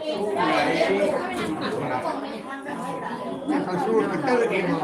ເຂົາຊູດມັນຕື່ນອີກບໍ່?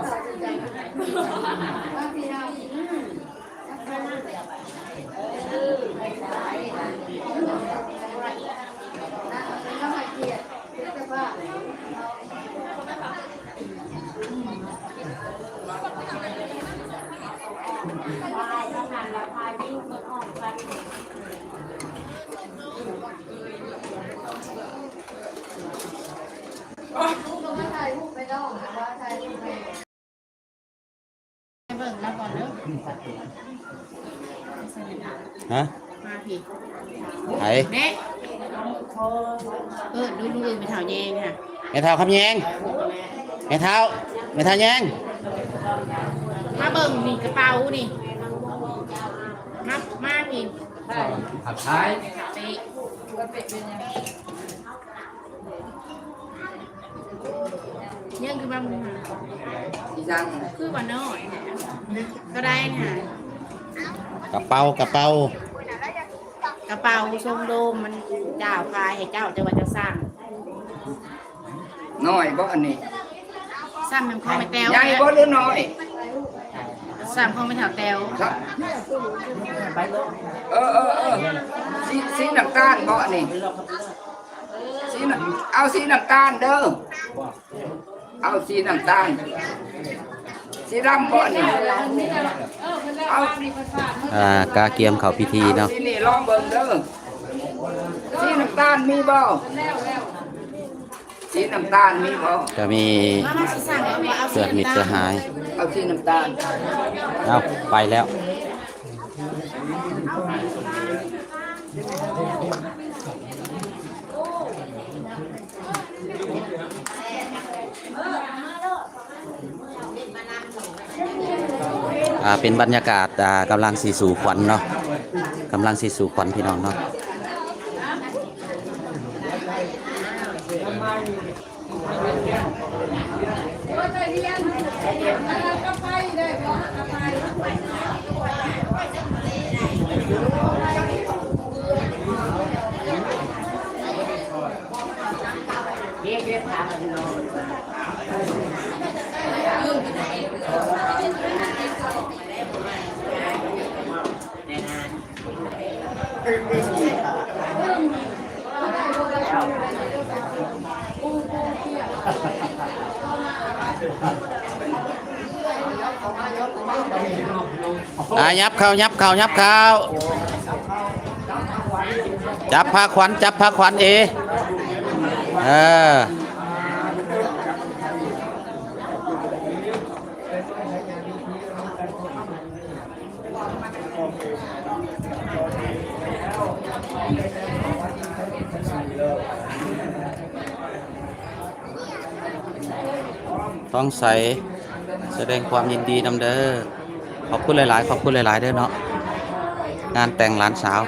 ໃຫ້ເບິ່ງນຳກ່ອນເດີ ຮະ? ມາພີ້ ໃຜ? ເດ້ ເອີ້ນດູ ເອີ້ນແມ່ເຖົ້າແຍງຫັ້ນ ແມ່ເຖົ້າຄຳແຍງ ແມ່ເຖົ້າ ແມ່ເຖົ້າແຍງ ມາເບິ່ງນີ້ກະເປົານີ້ ມາ ມາພີ້ ເປັນຫຍັງ? ຍັງຄືວ່າມັນຫາ ອີຫຍັງ? ຄືວ່ານ້ອຍ ເທົ່າໃດຫັ້ນ? ກະເປົາ ກະເປົາ ກະເປົາຊົງໂດມ ມັນເຈົ້າຂາຍໃຫ້ເຈົ້າ ແຕ່ວ່າເຈົ້າສັ່ງ ນ້ອຍບໍ່ອັນນີ້? ສ່ຳຂອງແມ່ແຕ້ວ ໃຫຍ່ບໍ່ຫຼືນ້ອຍ? ສ່ຳຂອງແມ່ເຖົ້າແຕ້ວ ເອີ ເອີ ເອີ ສີ ສີນ້ຳຕານບໍ່ອັນນີ້? ສີນ້ຳ ເອົາສີນ້ຳຕານເດີ ເອົາສີນ້ຳຕານ ສີດຳບໍ່ນີ້? ເອົາ ອ່າ ກະກຽມເຂົ້າພິທີເນາະ ເອົາສີນີ້ລອງເບິ່ງເດີ ສີນ້ຳຕານມີບໍ່? ສີນ້ຳຕານມີບໍ່? ກະມີເພື່ອນມິດສະຫາຍ ເອົາສີນ້ຳຕານ ເອົາ ໄປແລ້ວ. ອ່າ ເປັນບັນຍາກາດ ອ່າ ກຳລັງຊິສູ່ຂວັນເນາະ ກຳລັງຊິສູ່ຂວັນພີ່ນ້ອງເນາະ. ອ່າ ຫຍັບເຂົ້າ ຫຍັບເຂົ້າ ຫຍັບເຂົ້າ ຈັບພາຂວັນ ຈັບພາຂວັນເອ ເອີ. ທອງໃສ ສະແດງຄວາມຍິນດີນຳເດີ ຂອບຄຸນຫຼາຍໆ ຂອບຄຸນຫຼາຍໆເດີເນາະ ງານແຕ່ງຫຼານສາວ.